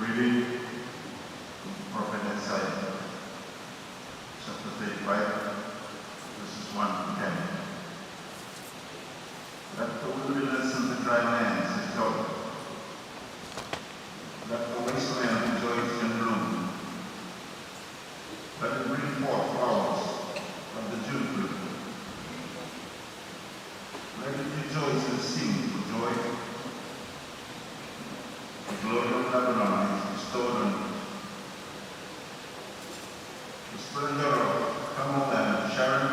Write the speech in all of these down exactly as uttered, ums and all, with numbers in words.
Reading from the prophet Isaiah, chapter thirty-five, verses one to ten. Let the wilderness and the dry land say joy. Let the wasteland rejoice and bloom. Let it bring forth flowers like the juniper. Let it rejoice and sing for joy. The glory of Lebanon is bestowed on it. The splendor of Carmel and Sharon,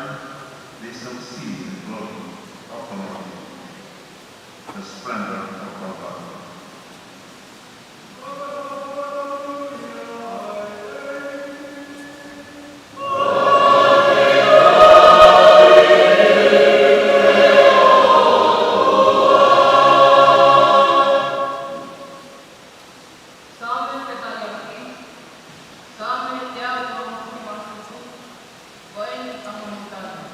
they shall see the glory of the Lord. The splendor of our God. Saame teau uofulu mā fitu, ko eni ʻa e moʻui taʻengata.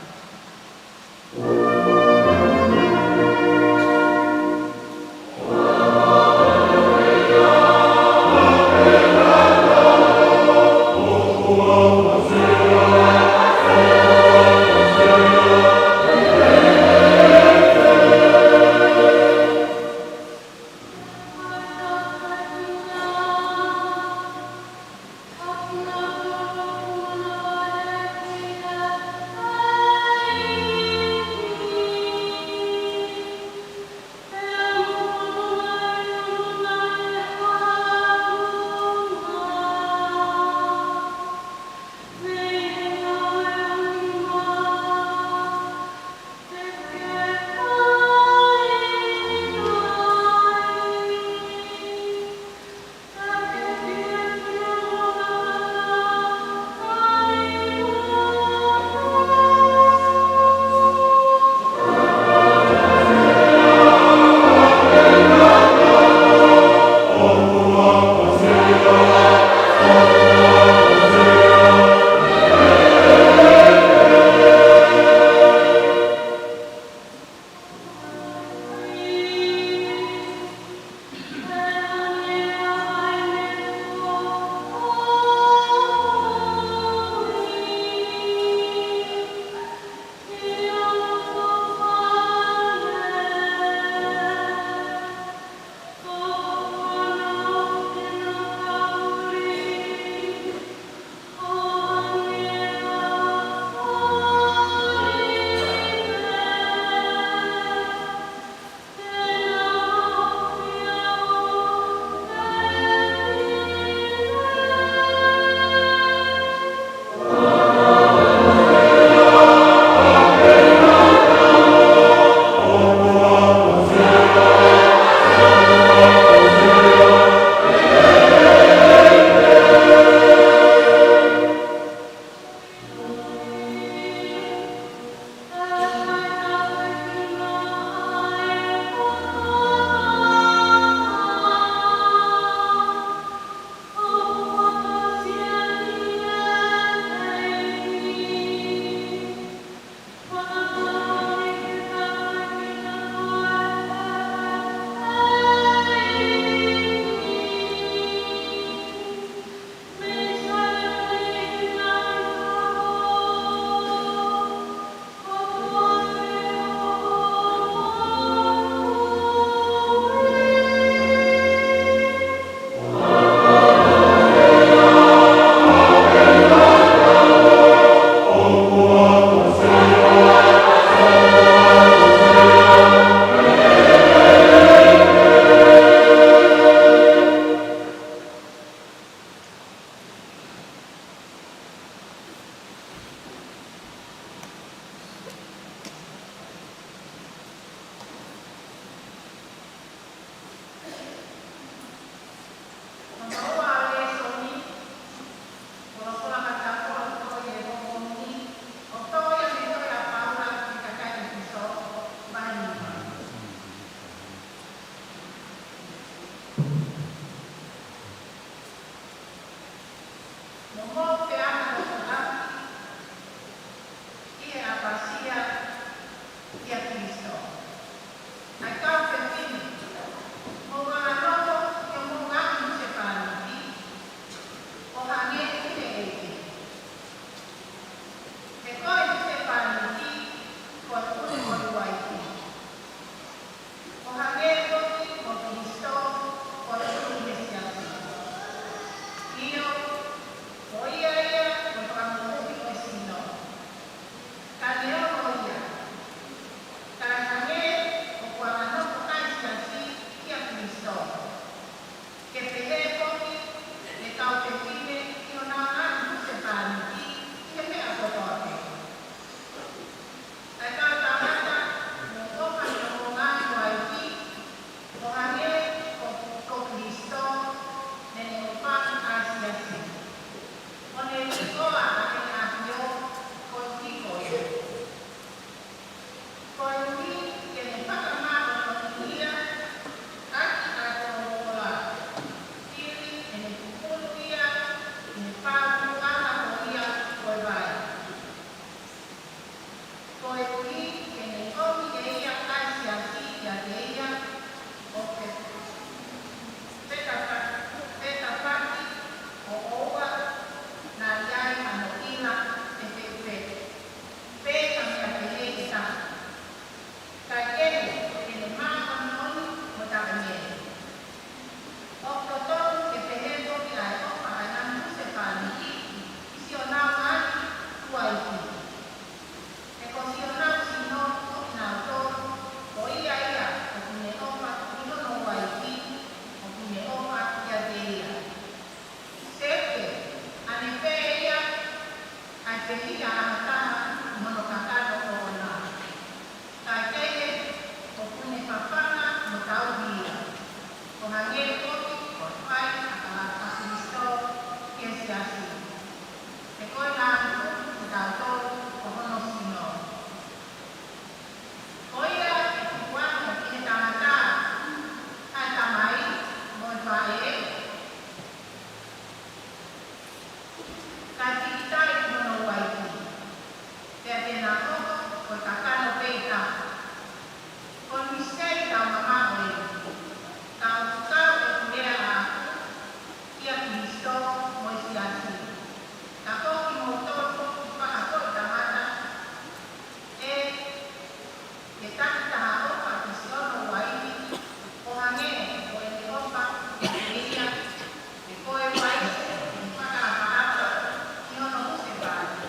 Kae pikitai ki hono uaifi, pea te na hoko ko e kakano pē ʻe taha. Ko e misiteli ʻoku tau mamaʻo ai, ʻoku tau ʻi he lea ʻa e ʻEiki kia Kalaisi mo e siasi. Ka ko kimoutolu ʻoku fakafoʻituitui tangata, ʻe, ʻe takitaha ʻofa ki siʻono uaifi, ʻo hangē ko ʻene ʻofa kiate ia, he ko e uaifi ʻoku fakaʻapaʻapa ki hono husepāniti.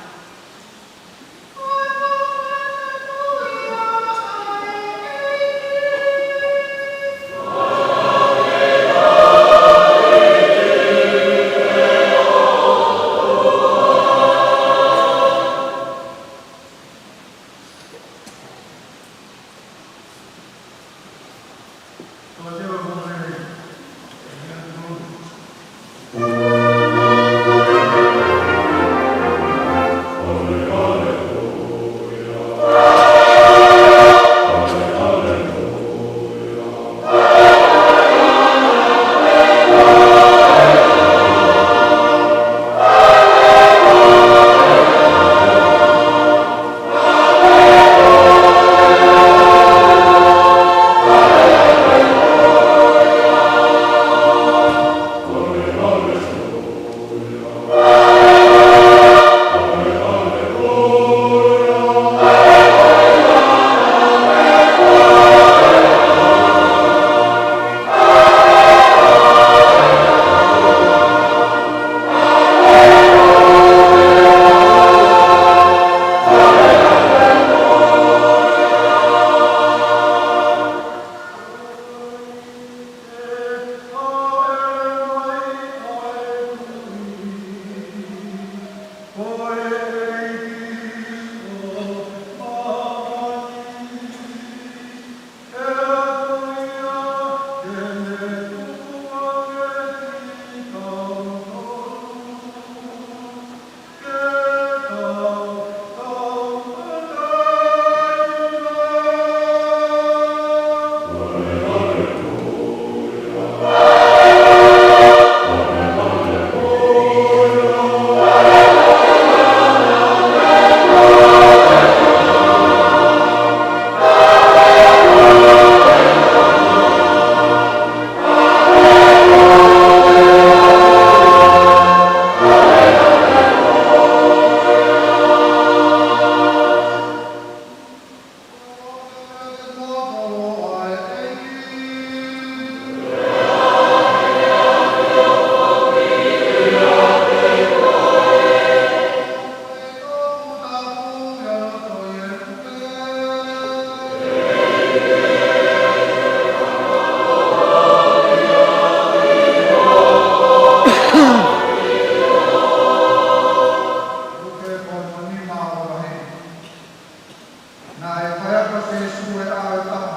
Naʻe fai atu ʻa Sīsū ʻi he ʻaho ʻe taha,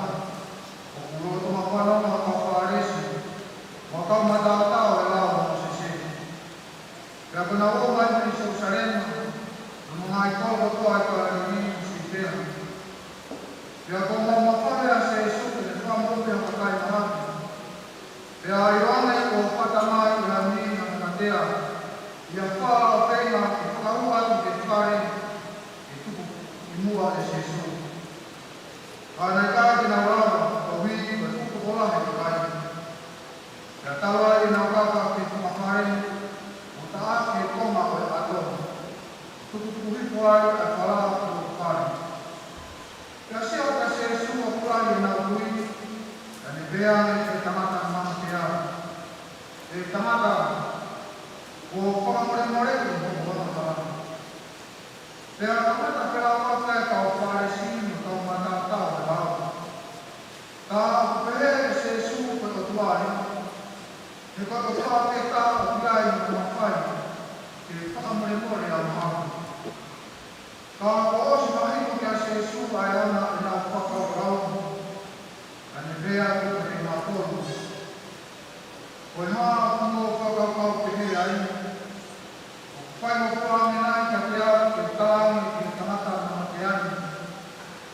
ʻoku lolotonga fanongo ʻa e kau Fālesi mo e kau mataotao ʻo e lao ʻo Mōsese. Pea kuo nau ō mai mei Selusalema mo e ngaahi kolo kotoa ʻi Kāleli mo Siutea. Pea kuo maumau fale ʻa Sīsū ke ne fakamoʻui ha kakai mahaki. Pea ʻiloange kuo fata mai ʻe ha niʻihi ha tangata ʻi he fale ʻo feinga ke fakahū atu ki he fale ke tuku ʻi muʻa ʻe Sīsū. Ka naʻe ʻikai ke nau lava, koeʻuhi ko e kupu kolahi ʻo e kakai. Pea tau ai ʻenau kaka ki he funga fale, ʻo taʻaki ʻi he konga ʻo e ʻato, tukutuku hifo ai ʻa e fala ki loto fale. Pea sio atu ʻa Sīsū ʻoku lahi ʻenau kui, pea ne pehē ange ki he tangata mamatea, ʻE tangata, kuo fakamolemoleʻi hoʻo angahala. Pea kamata felāveʻi ʻa e kau Fālesi mo e kau mataotao ʻo e lao. Ka ʻoku pehē ʻe Sīsū ko e ʻOtua ia, he ko e ʻOtua pē taha ʻoku ʻi ai mo e mafai ke fakamolemole ʻa e angahala. Ka kuo ʻosi mahino kia Sīsū ʻa e anga ʻenau fakakaukau, ka ne pehē atu kiate kimautolu, Ko e hā ʻoku mou fakakaukau pehē ai? ʻOku faingofua ange nai kiate au ke u talaange ki he tangata mamatea ni,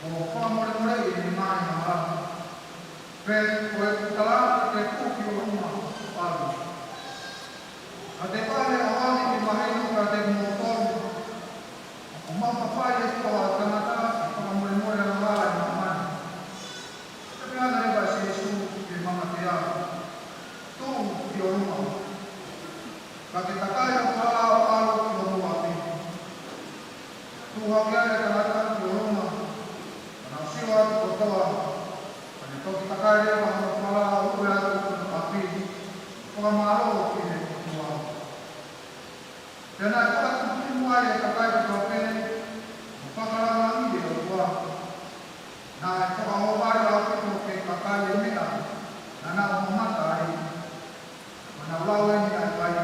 Kuo fakamolemoleʻi ʻene ngaahi angahala? Pe ko ʻeku talaange ke u tuʻu ki ʻolunga ʻo ʻalu? Ka te u ʻai he ʻaho ni ke mahino kiate kimoutolu Naʻa ke takai ʻa Falao ʻo ʻalu ki hono ʻapi. Tuʻu hake ai ʻa e tangata ki ʻolunga, ʻo nau sio atu kotoa, ka ne toki takai leva ʻa Falao ʻo ʻalu ki hono ʻapi, ʻo fakamālō ki he ʻOtua. Pea naʻe fakatuʻutuʻu ai ʻa e kakai kotoa pē, ʻo fakalāngilangiʻi ʻa e ʻOtua. Naʻe fakaʻohovale ʻaupito ki he kakai ʻa e meʻa naʻa nau mamata ai, ʻo nau lau ʻeni ʻa e vai,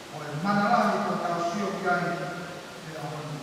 ko e mana lahi kuo tau sio ki ai he ʻaho ni.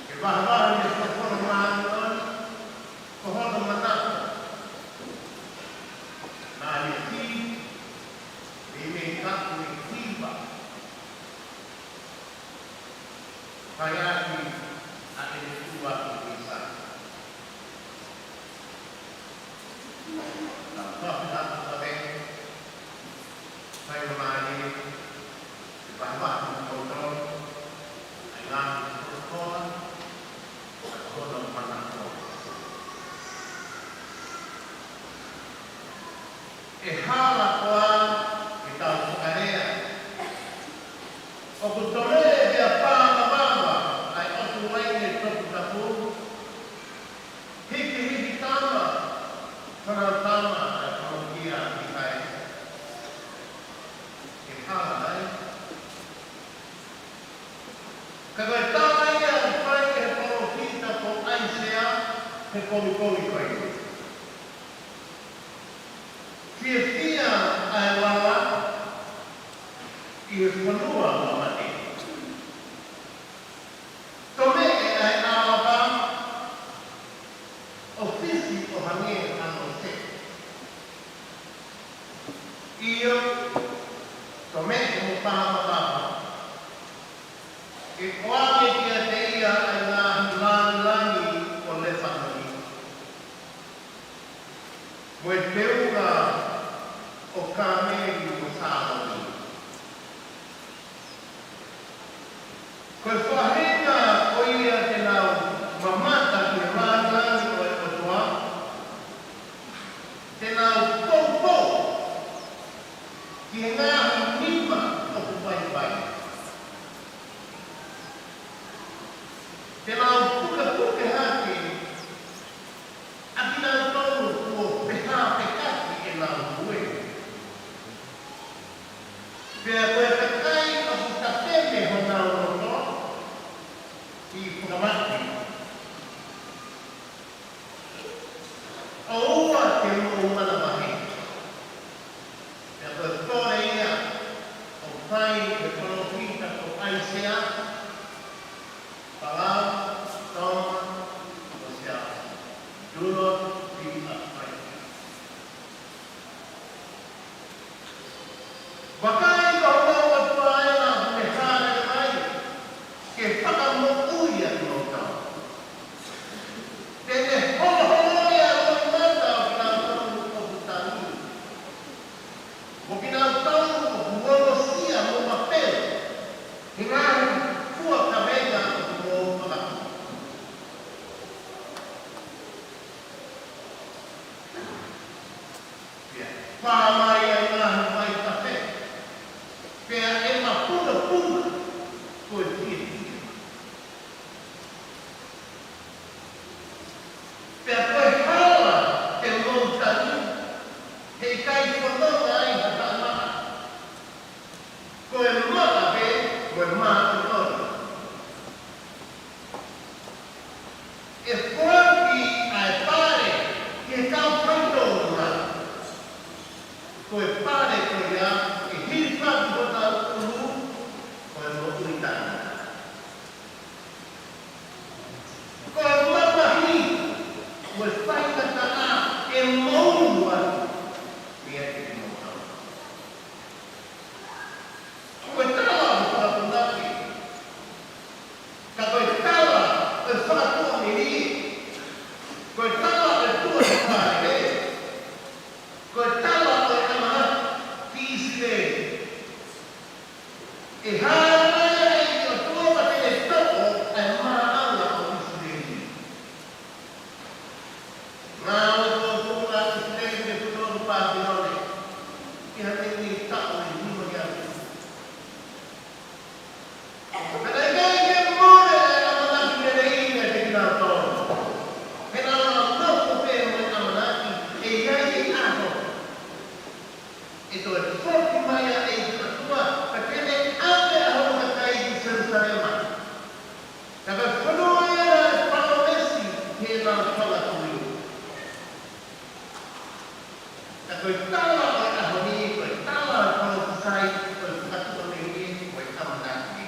Ke vahevahe mei he folofola māʻoniʻoni, ko hono manako naʻa ne fili mei he meʻa ʻoku ne hiva. Fai ʻaki ʻa ʻene tuʻu ʻaki ʻi Saame. Naʻa tau fakaʻapaʻapa, fai ʻo mālie, ke vahevahe kimoutolu ʻa e ngaahi folofola, ʻa hono manako. ʻE hala koā ke tau fakalea, ʻoku tole pea pā mavava ʻa e ʻotu laine toputapu, hikihiki tama, fanau tama ʻa e kolokia ʻi kai. ʻE hala ai. Ka ko e tala ia ʻoku fai ʻe he palōfita ko ʻAisea he pongipongi ko eni. Fiefia ʻa e lala ʻi he fonua mamate. Tomeʻe ʻa e ʻālapa ʻo fifi ʻo hangē ha nose. ʻIo, tomeʻe mo pā mavava. ʻE ʻoange kiate ia ʻa e ngaahi lāngilangi ʻo Lepanoni, mo e teunga ʻo Kāmeli mo Sāloni. Ko e faʻahinga ko ia te nau mamata ki he lāngilangi ʻo e ʻOtua, te nau poupou ki he ngaahi nima ʻoku vaivai. Te nau pukepuke hake ʻa kinautolu kuo pehāpekaki ʻenau hue. Pea ko e kakai ʻoku tatene honau loto ʻi he fakamate. ʻOua te mou manavahē. Pea ko e kole ia ʻoku fai ʻe he palōfita ko ʻAisea, Palau, Toma, Hosea. Do not be afraid. Vakai, ko hoʻomou ʻOtua ʻa ia ʻoku ne hāʻele mai ke fakamoʻui ʻa kimoutolu. Te ne holoholo ʻa e loʻimata ʻo kinautolu ʻoku tangi, mo kinautolu ʻoku ongosia mo mapelo he ngaahi Ka naʻe ʻikai ke mole ʻa e ʻamanaki lelei ʻiate kinautolu. He naʻa nau nofo pē mo e ʻamanaki ʻe ʻi ai e ʻaho ʻe toe foki mai ʻa e ʻEiki ko e ʻOtua, pea te ne ʻave ʻa hono kakai ki Selusalema. Ka ko e fonua ia naʻe palōmesi ki heʻenau fanga kui. Ka ko e tala ʻo e ʻaho ni, ko e tala ʻo e palōfisai, ko e fakatuʻamelie, ko e ʻamanaki.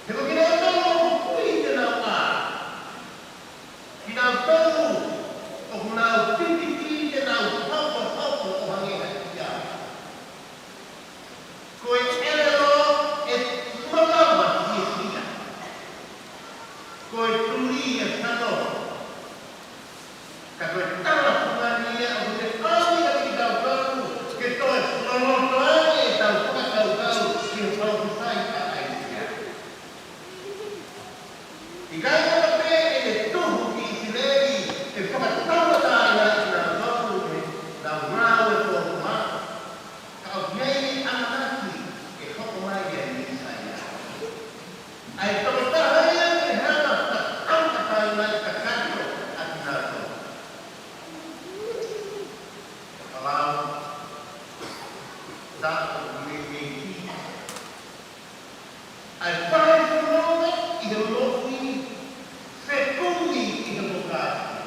He ko kinautolu ʻoku kui te nau ʻā. Kinautolu ʻoku nau pipiki te nau hokohoko ʻo hangē ha kiʻi ʻā. Ko e ʻelelo ʻe malava fiefia. Ko e tuli ʻe fano. Ka ko e tala fungani ia ʻoku ne ʻomi ʻa kitautolu ke toe loloto ange ʻetau fakakaukau ki he palōfisai ʻa ʻAisea. ʻIkai ngata pē ʻene tuhu ki ʻIsileli ke fakatauʻatāinaʻi kinautolu ʻi heʻenau ngāue folofola, ka ʻoku ʻi ai e ʻamanaki ʻe hoko mai ʻa e Mīsaia. ʻA e tokotaha ia ke hanga ʻo fakatauʻatāinaʻi kakato ʻa kinautolu. Palau, ta o meimei ki. ʻA e fai fononga ʻi he moʻui, fekumi ʻi he mokaasi.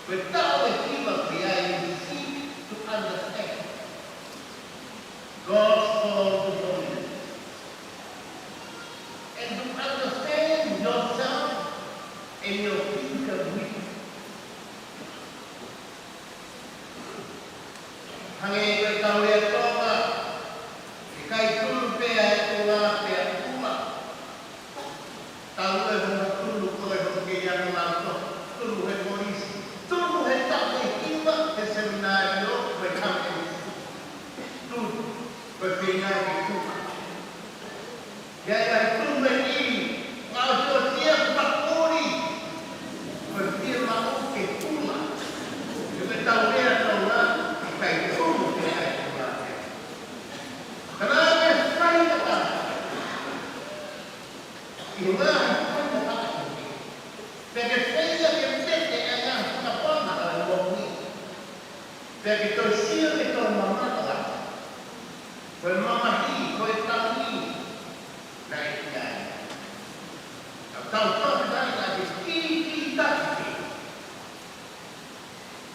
Ko e taʻu ʻe hiva pē ia, you seek to understand God's call to holiness and to understand yourself and your future witness. Hangē ko e tau lea Tonga, ʻikai tunu pē ʻa e ʻula pea ʻula. Tau e hono tunu ko e hono kei ʻalu ʻo tunu he kolisi. Tunu he taʻu ʻe hiva he seminalio mo e kameni. Tunu, ko e feinga ke tunu. ʻI ai e tunu ʻe niʻihi, ʻoku ʻosi ʻosi ia kuo pakuli. Ko e fiemaʻu ke tunu. Ko e tau lea Tonga, ʻikai tunu pē ʻa e ʻula pea. Ka naʻa ke fai na ka. ʻI he ngaahi fai na ka. Pea ke feinga ke tete ʻa e ngaahi fakapana ʻa e moʻui. Pea ke toe sio ke toe mamaʻo atu. Ko e mamahi, ko e tangi, naʻe ʻi ai. Ka tau fakafetaʻi naʻa ke kīkītaki pē.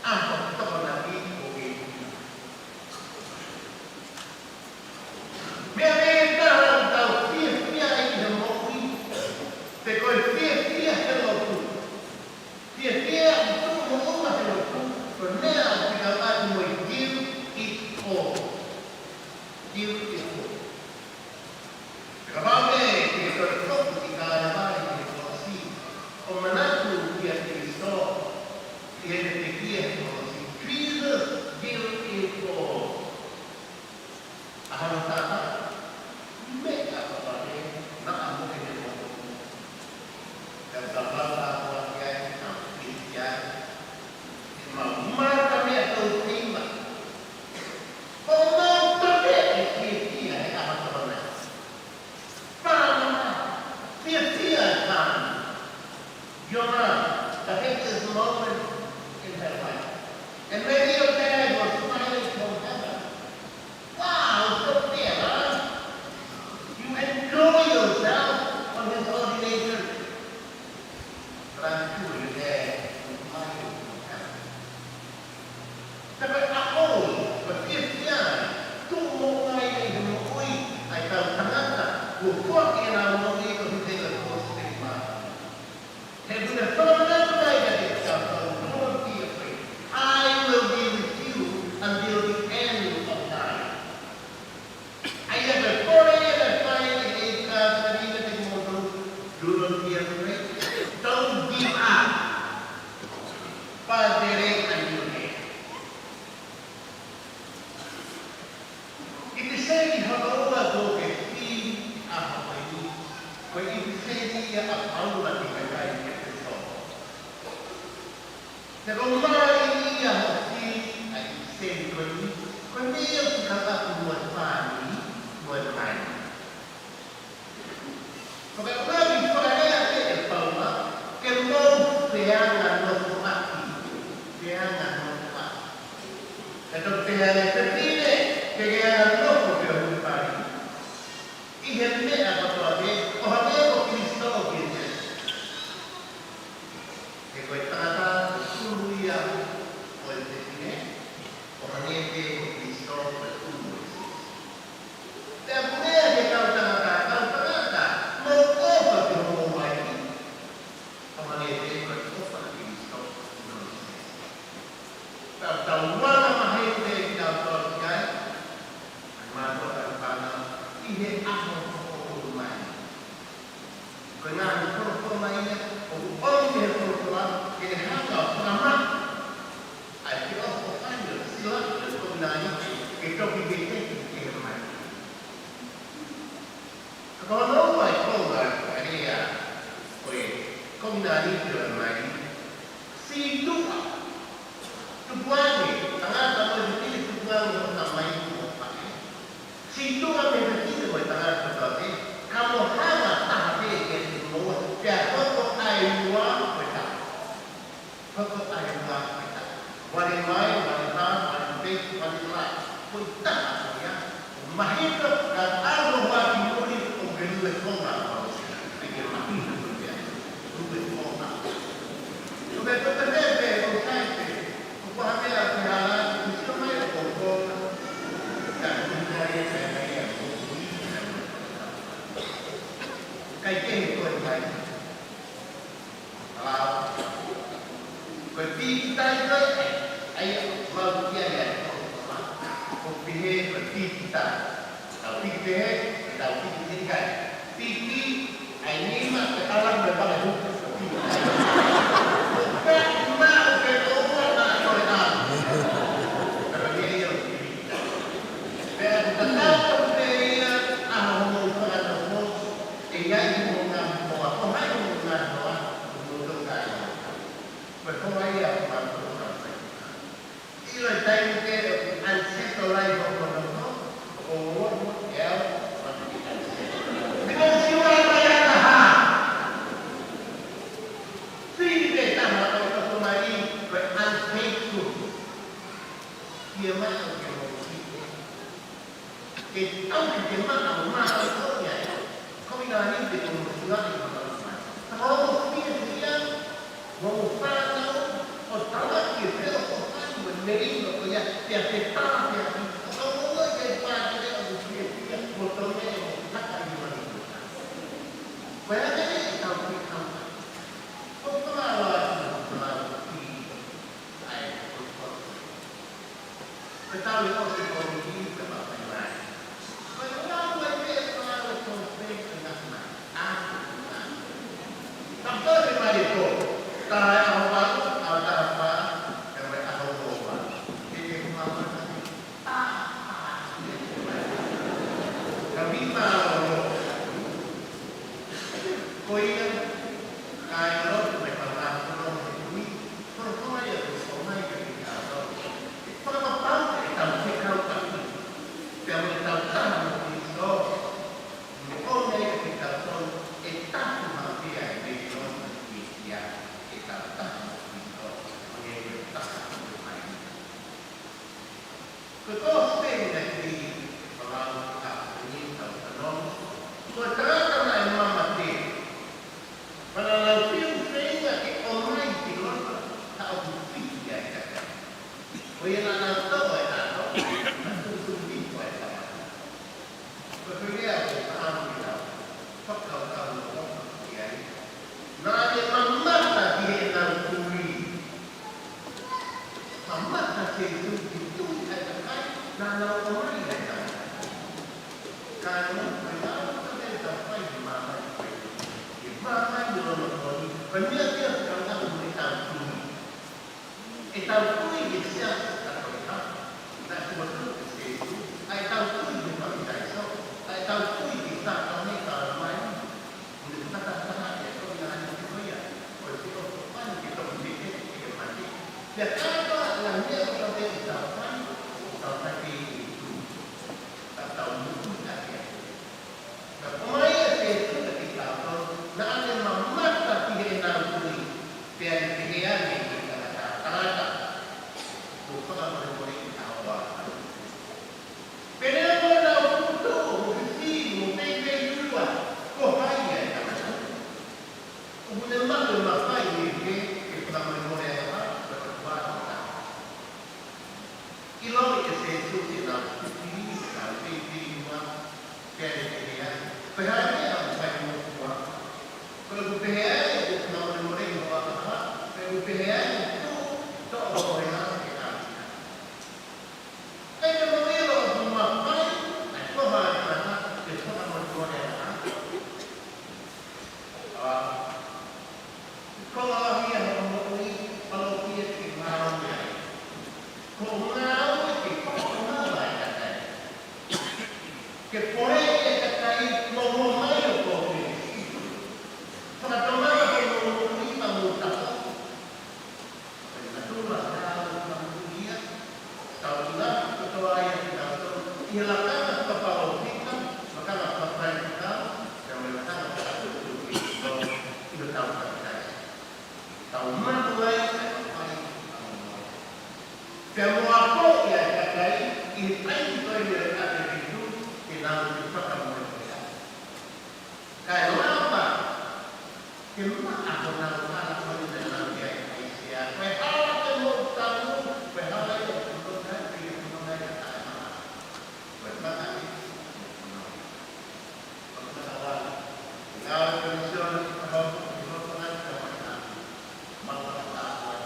ʻA e Tokonaki ʻo e meʻa, meʻa ʻe taha ʻoku tau fiefia ai ʻi he moʻui, pe ko e fiefia he lotu. Fiefia ʻi tuʻu mo ʻuma he lotu, ko e meʻa ʻoku fekauʻaki mo e give it all. Give it all. Kapau te ke toe foki ki Kalevale ki he kolosi, ʻo manatu kia Kalaisi, ʻi heʻene pekia he kolosi. Jesus give it all. ʻA hono tata, meʻa kotoa pē, naʻa mo ʻene moʻui. Ka tau lau atu ki ai, tau pili ki ai. He mau mata meʻa tau teima. Ko mau toke e fiefia he ʻaho Tokonaki. Panama, fiefia e Panama. Your mom, the happiest moment in her life. And maybe your dad was smiling from heaven. Wow, so there, huh? You enjoy yourself on his ordination. But I'm sure your dad was smiling from heaven. Ka ko e ʻaho, ko e fiefia, tuʻu mo ʻai ʻi he moʻui ʻa e kau tangata kuo foaki ʻenau moʻui ko e hifenga ko Sipeni Mā. He ʻoku ne fakamanatu mai kiate kitautolu, "Do not be afraid. I will be with you until the end of time." ʻA ia ko e kole ia naʻe fai ʻe he ʻEiki kia Sālime kiate kimoutolu, "Do not be afraid. Don't give up. But there is a new day." ʻIpiseli hono ua kuo ke fili ʻi he ʻaho ko eni, ko e ʻipiseli ia ʻa Paula ki he kakai ʻEfesō. He ko e mālie ia hoʻo fili ʻa e ʻipiseli ko eni, ko e meʻa ʻoku ke hanga ʻi he ʻaho hoʻo ʻomai. Ko e ngaahi folofola ia ʻoku ʻomi ʻe he folofola ke ne hanga ʻo fakamaʻa ʻa e feʻofoʻofani ʻo e sila ʻo e kovinānite ke toki veteki ki he mate. Ka ko hono ua e konga ʻo e lea ʻo e kovinānite ʻo e mali, sītuʻa, tukuange, tangata mo e fefine, tukuange hoʻo tamai mo hoʻo faʻē. Sītuʻa mei he fefine mo e tangata kotoa pē, ka mo hanga taha pē ke tuku moua, pea hoko ʻa e ua ko e taha. Hoko ʻa e ua ko e taha. Vale mai, vale hā, vale pē, vale lā. Ko e taha ko ia. Mahino ka ʻalu ʻo ʻai ki muli ʻoku ke lue konga. Ke ke mahino ko ia. Lue konga. Ko e pē pē pē, ʻoku sai pē. Ko ha meʻa ke hala, ke sio mai ʻo konga. Ka ko e meʻa ia, meʻa ia, ʻikai ke he ko e mai. Lao. Ko e pīkitai ko ē, ʻa ia, mau kia ia, ko, ko pehē ko e pīkitai. Tau piki pehē, tau piki pehē kai. Piki, ʻai nima, ke hala, me pale huka, ko pīkitai. Ko pē, ma, ke ʻoua na, ko e na. Kara ni ia, pīkitai. Pea tatau pē ia, ʻaho hoʻomou fakanofo, ʻe ʻi ai hoʻomou ngaahi hoa, ko hai hoʻomou ngaahi hoa, ko hoʻomou toʻukai. Ko e hoa ia ʻoku mātuʻaki fai. ʻIlo e taimi pē ʻoku unsettle ai hoʻomou nofo, ʻoku ou ʻomi ʻe au, ʻoku unsettle. Because you are my other half. Fili pē taha ʻo e ʻofa mai, ko e unfaithful. Kia mai ʻo ke mou ki. Ke tau ke ke maʻa ʻo maʻa ʻo ia. Ko e ʻuhinga ia te ke mo sula i ka maʻa mai. Ka ʻo mo fie fia, mo mo fānau, ʻo tala ki he feʻofoʻofani mo e melino ko ia, pea te tala pea ki. ʻO ka mo ua ke pā ke le ʻo mo fie fia, mo tone mo taka i mani. Ko e ʻa e tau ki kau. Ko e kama ʻa e kama ʻa e kama. Ko e tau ʻi ʻosi ko e kiʻi ko e mafai mai. Ko e lau ai pē ko e lau ko e pē ko e ngaahi mai. ʻA ko e ngaahi. Ka ko e mai ko, tā e ʻaho valu, ʻaho taha fā, ka ko e ʻaho ua. Ke ke hua mata. Ka vima ʻo. Ko ia, ka e ʻalu mai ka ngā kono he kui, kono kono ia ko e ʻomai ka ki ka ʻalu. Fakapapau ʻe tau fekauʻaki. Pea mo e tau taha mo Kristo, mo e ʻomai ka ki ka ʻalu, ʻe tapu maʻu pē ʻa e melino ki ia, ʻe tau taha mo Kristo, mo e taha mo e mai. Ko e kōsipeli naʻe fili ʻe Paula ʻa e ʻaho ni tau fanongo. Ko e tangata naʻe mamate. Pea naʻa nau fiu feinga ke ʻomai ki loto, ka ʻoku fili ʻa e kakai. Ko ia naʻa nau toʻo e ʻato, naʻa nau tuʻutuʻuni ko e tangata. Ko e lea ʻoku ou ʻamu ke tau fakakaukau ʻo ʻofa ki ai. Naʻa ne mamata ki heʻenau tui. Mamata Sēsū ki he tui ʻa e kakai naʻa nau ʻomai ʻa e tangata. Ka ʻi he ʻaho ko ē naʻa nau fai he māmani ko ē. He māmani ʻo Lonokoni, ko e meʻa pē ʻoku tau ʻamu mo ʻetau tui. ʻEtau tui ki he siasi katoika, naʻe tuʻu ʻa Sēsū, ʻa ʻetau tui ki he papitaiso, ʻa ʻetau tui ki he sākalamēniti ʻo e Laumālie, ʻoku ne fakataha ʻa e kovinānite ko ia, ko e feʻofoʻofani ke toki veteki ki he mate. Pea kātoa ʻa e ngaahi meʻa kotoa pē ʻoku tau fai, ʻoku tau fai pē ʻi he tui. Ka tau muimui ʻaki ia. Naʻe ʻomai ʻe Sēsū kiate kitautolu, naʻa ne mamata ki heʻenau tui, pea ne pehē ange ki he tangata, tangata, kuo fakamolemoleʻi ho hoa. Pea naʻa nau puputuʻu, mo fifili, mo feifeiua, ko hai ʻa e tangata. ʻOku ne maʻu e mafai ʻe ia ke fakamolemole ʻa e hoa, ko e hoa ko e tangata. ʻIloʻi ʻe Sēsū ʻenau fifili, ʻenau feifeiua, pea ne pehē ange, ko e hā e meʻa ʻoku fai mo e hoa? Ko ʻeku pehē ange ʻoku fakamolemoleʻi ho hoa, pe ʻeku pehē ange tuʻu, toʻo ho hoa ke ʻalu. ʻIkai te mou ʻilo ʻoku mafai ʻa e Foha ʻo e Tangata ke Ke poleʻi e kakai mo e moʻui ʻo e kōviti. Fakatomala ke mo moʻui mo tapu. Ko e natula ʻa e ʻOtua ko ia, tau tuna kotoa ia kitautolu, ʻi he lakanga fakapalōfita, lakanga fakafaifekau, pea mo e lakanga fakatuʻutuʻu ʻi hotau kakai. Tau maʻu ai ʻa e fai ʻa e moʻui. Pea mo akoʻi ʻa e kakai ʻi he taimi ko eni ʻo e ʻapiako ke nau toe fakamoʻui. Kae lava ke maʻa honau hala ko eni naʻe lau ki ai ʻa ʻAisea. Ko e hala te mou tanu, ko e hala ia ʻoku nonga ai, ʻoku nonga ai ʻa e taʻemaʻa. Ko e maʻa ʻi he fonua. Ko e maʻa ʻa e ʻOtua. Ko e maʻa ʻa e ʻOtua. Ko e maʻa ʻa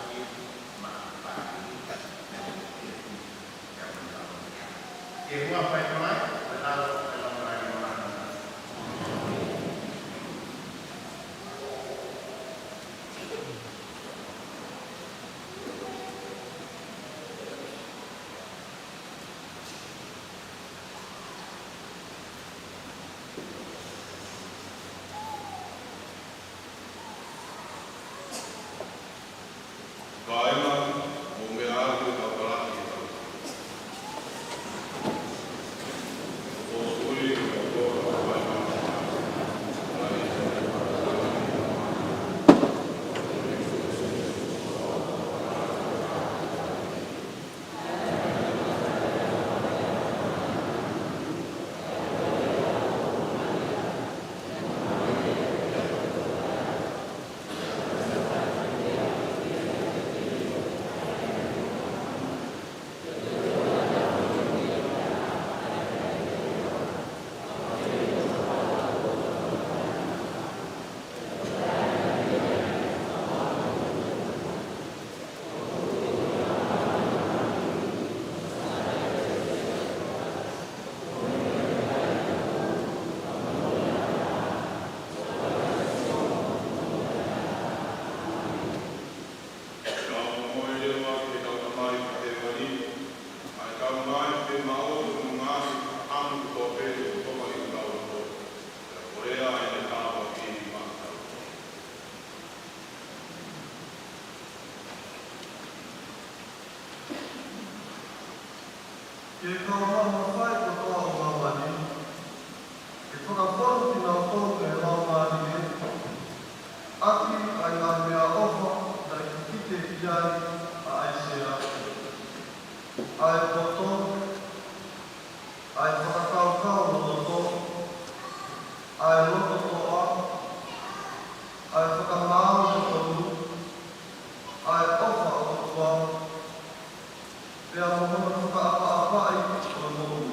e ʻOtua. Kāinga, mou meʻa atu ʻi he kau palaki ʻe tau. Tau moʻui leva ki heʻetau Tamai ʻoku ʻi hēvani, ʻa e tau mai ke maʻu ʻa e ngaahi ʻamu kotoa pē ʻoku toka ʻi hotau loto. Pea ko e lea ʻa e tāpuaki maʻatautolu. Ke kau mafai kotoa ʻo māmani, ke fakafonu kinautolu ʻe he Laumālie, ʻaki ʻa e ngaahi meʻaʻofa naʻe kikite ki ai ʻa ʻAisea. ʻA e poto, ʻa e fakakaukau loto-toʻa, ʻa e loto-toʻa, ʻa e fakamaau totonu, ʻa e ʻofa ʻa e ʻOtua, pea mo hono fakaʻapaʻapaʻi ʻo e moʻui.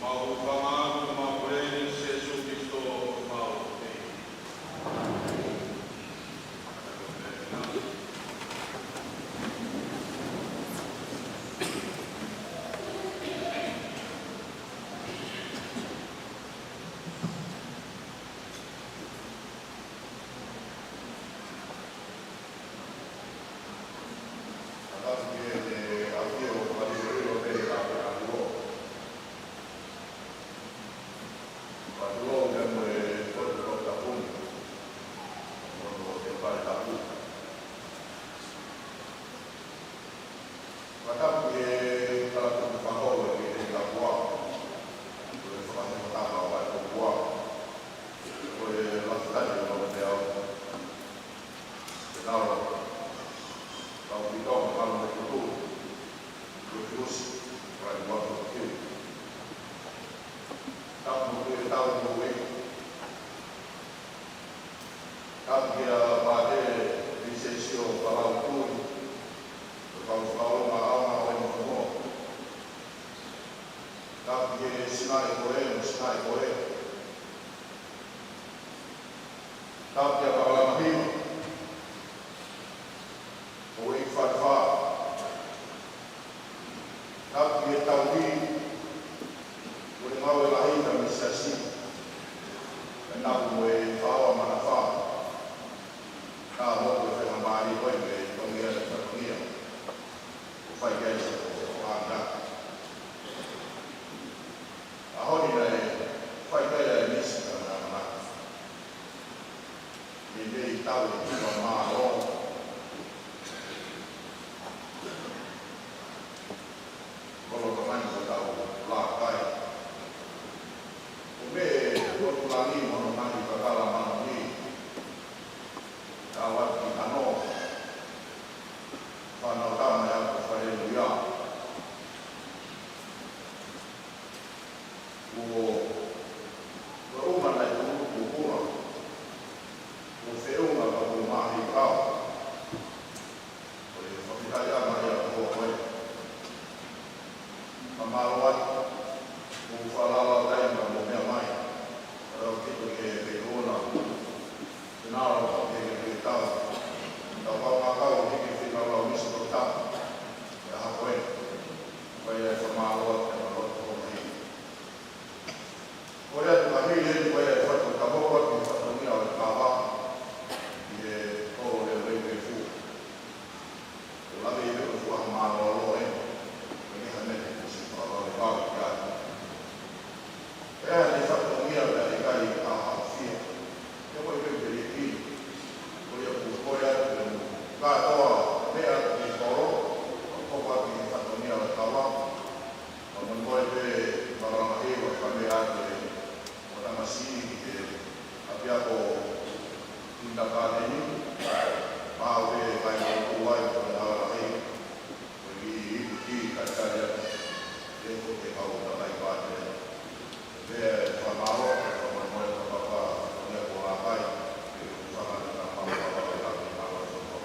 Mau hūfanga atu, mau kole ʻi he huafa ʻo Sīsū Kalaisi, ko homau ʻEiki. Fakatapu ki he kalapu fakaholo ʻi he Kapua, ko e fakaholo tama ʻo Kapua, ko e lafitani ʻo Loʻau, Fenalo, Kaupito, Malo Kutu, ko e Fiusi, Rani Watu Kiu. Tapu ki he tau mo e Tapu kia Pātele Visesio Palau Tui, ko e kau fakaʻolunga ʻaonga ʻo e Momoa. Tapu ki he Sinaʻi ko ē, mo Sinaʻi ko ē. Tapu kia Pakalama Hiva, ko e Falefā. Tapu ki he tauhi, ko e ngāue lahi ka mei Siasi, ka napu mo e faʻahinga manafā. Ka mo e faingamālie ko ē ke tau ʻi he fatongia, ʻo fai ki ai ʻa e ʻaho ni. ʻAho ni naʻe fai ki ai ʻa e misi ka na na. Naʻe ʻi ai e tau ʻe hiva mālō. Kolo tamani ko e tau lākai. Ko e meʻa ʻo e lotu langi mo hono ngaahi kakala māʻoniʻoni. Tau atu ki Hano. Fānau tama ia ko Faleluia. Kuo, kuo uma nai kuo kuo kula. Kuo feʻunga ka kuo mahi kau. Ko e fakataiʻanga ia ko koe. Ka mālō ai, kuo falala ai ka mo meʻa mai. Ka lau kito ke ke kona. Tēnā lau ka ke ke tau. Tau kau ngā kau ke ke fika lau misi ko tau. Ia ha koe. Ko ia e fakamālō atu e mālō ko koe. Ko ia tu ka hei e ko ia e fatu ka hoko atu e fatongia ʻo e kava. ʻI he tolo leo leo e fua. ʻO lave i he ko e fua ha mālōlō ē. Ko e ha meʻa ke si fua lave kau ki ai. ʻE ʻi ai e fatongia pea ʻikai ha ha fia. Ke ko e pepeleki. Ko ia ku ko ia te mu. Kātoa meʻa ke kolo. Ko atu e fatongia ʻo e kava. Ka moemoe pē, Pakalama Hiva, ka meʻa atu e mo tamasiʻi ki he ʻapiako kindergarten, pau pē kai o tuai ko e ngāue lahi, ko e kiʻi ipu kiʻi kaitali atu, e ko ke kau takai pātele. Pea fakamālō, ka moemoe ka papa, ko e ngāue ko lākai, ke u fanga ni ka mau papa, ka mau papa.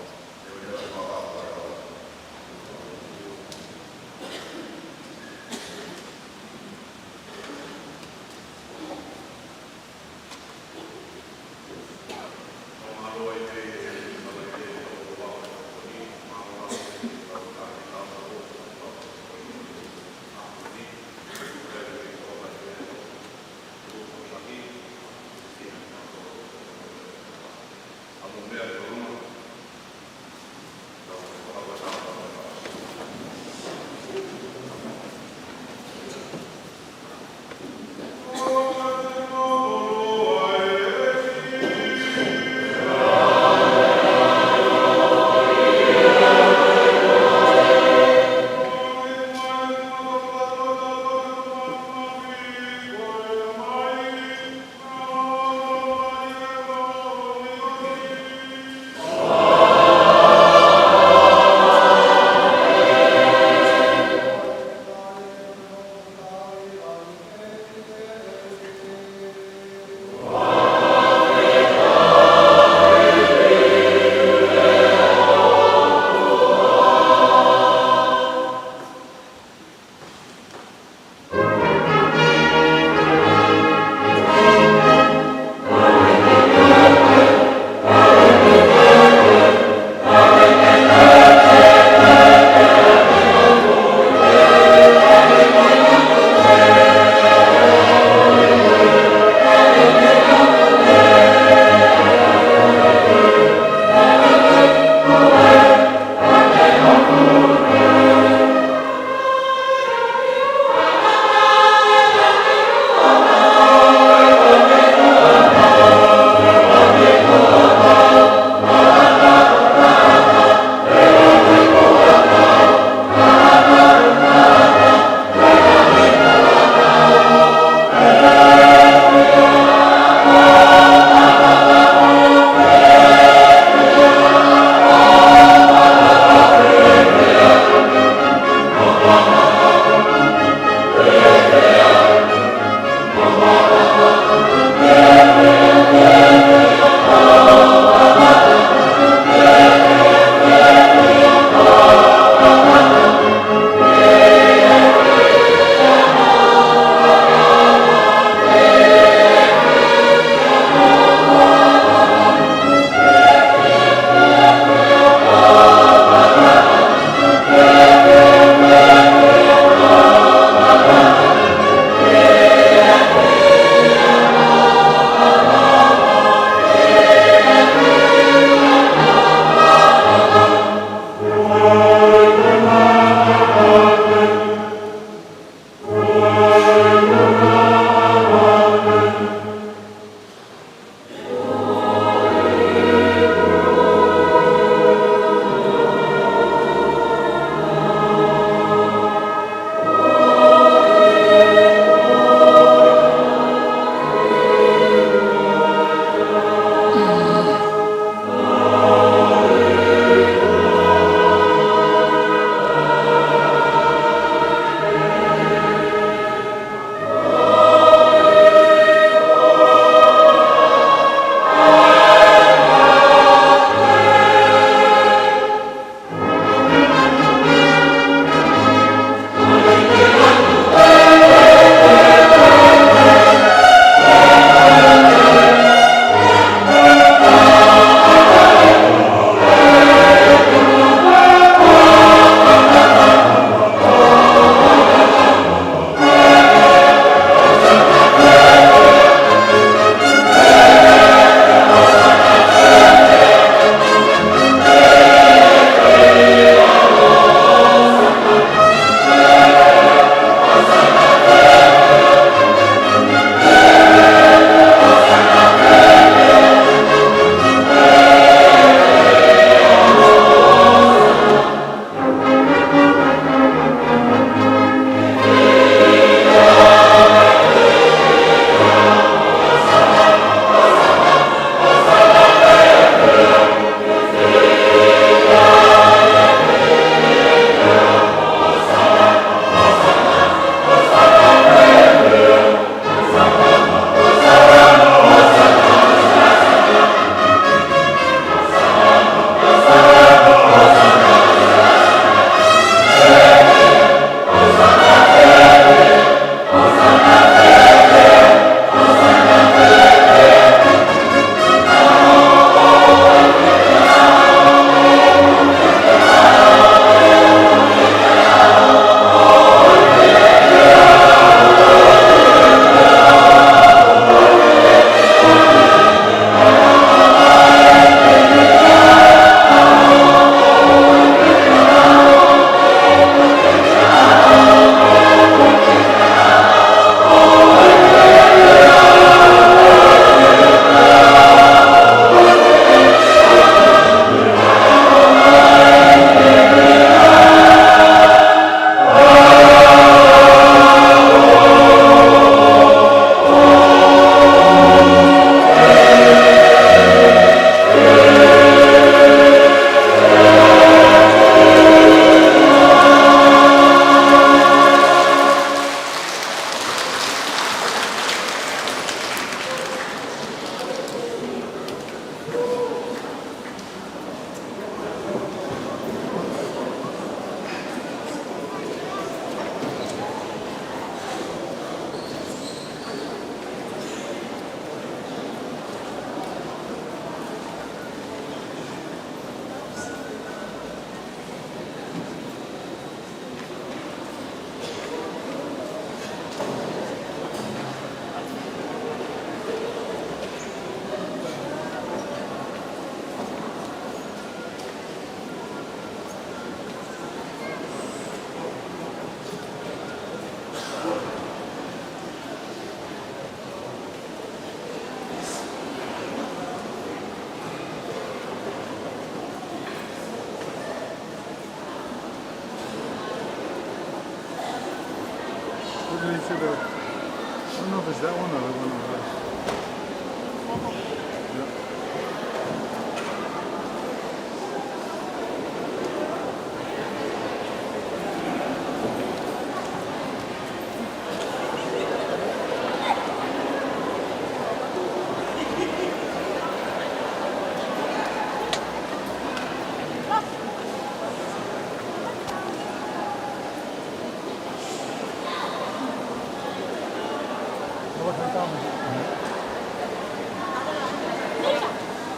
Is that one or the one on the left?